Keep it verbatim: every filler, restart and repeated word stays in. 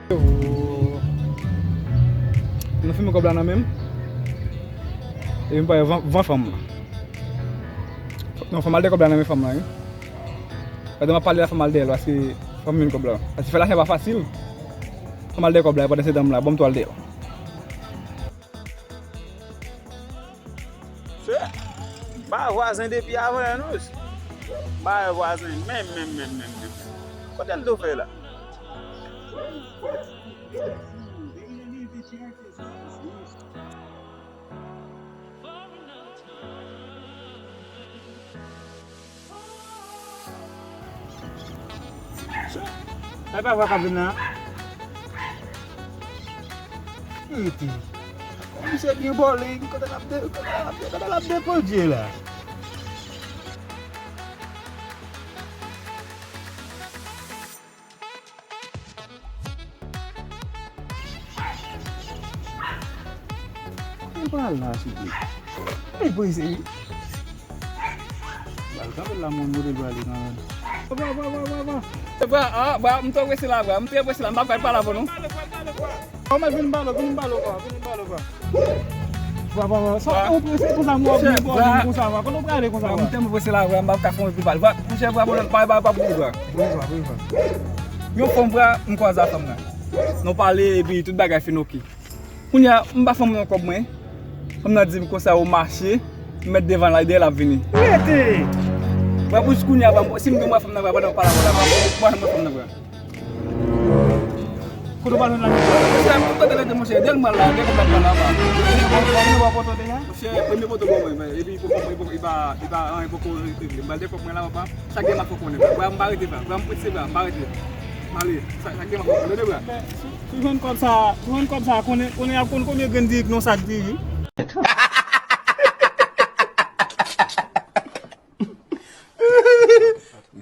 Yo. Mwen fime kòb la nan men m. E m pa van, van fanm lan. Non, fò m al de kòb la nan men fanm lan, wi. Pandan m ap pale la, fò m al dèyè l, paske fò m jwenn kòb la. Paske fè lajan pa fasil. Fò m al de kòb la, pandan se tan m la, ban m tou al dèyè l. Chè, m pa wè vwazen depi avan yè non, mesye. M pa wè vwazen menm, menm, menm, menm, menm. Kote l tou fè la? Sa pa vwa k ap vin la? Rete. Misye byen bòle, kote l ap de-, kote l ap de-, kote l ap depodye la? Mwen pa la, souple. Ey, poze. Bal kanpe la, moun mode dwa li kanmenm. Bra, bra, bra, bra, bra. Bra, ah, bra, m twò prese la, bra. M twò prese la. M p ap pale avè w, non. Kòman vin balo, vin balo, bra. Vin balo, bra. Bra, bra, bra. Sa ou prese konsa, mwen ap vin bò, vin konsa, bra. Kote w prale konsa, bra? M tèlman prese la, bra. M p ap ka fè yon epi bal. Bra, kouche, bra, bra, bra, bra, bra. Yon fanm, bra, m kwaze a fanm nan. Nou pale, epi tout bagay fin oke. Kounye a, m ba fanm nan kòb mwen. Fanm nan di m konsa ou mache, m met devan l, dèyè l ap vini. Rete! Bra, pou jis kounye a, bra, si m gen mwen fanm nan, bra, pandan m pale avè w la, bra, mwen fanm nan, bra. Kote w pa jwenn la? Monchè, m kote rete, monchè, dèyè l m pral la, dèyè l m pral la, bra. Ou gen bò poto deja? Monchè, premye poto bon mwen, epi poko, poko, e pa, e pa, anyen poko regle. M pral de kòb mwen la, papa. Sa gen m ap fè w konnen, bra. Bra, m pa rete, bra. Bra, m prese, bra, m pa rete. M ale. Sa, sa gen m ap fè w konnen, bra. Men, si, si jwenn kòb sa, si jwenn kòb sa, konnen, konnen y ap konn konbyen grenn diri k nan yon sak diri.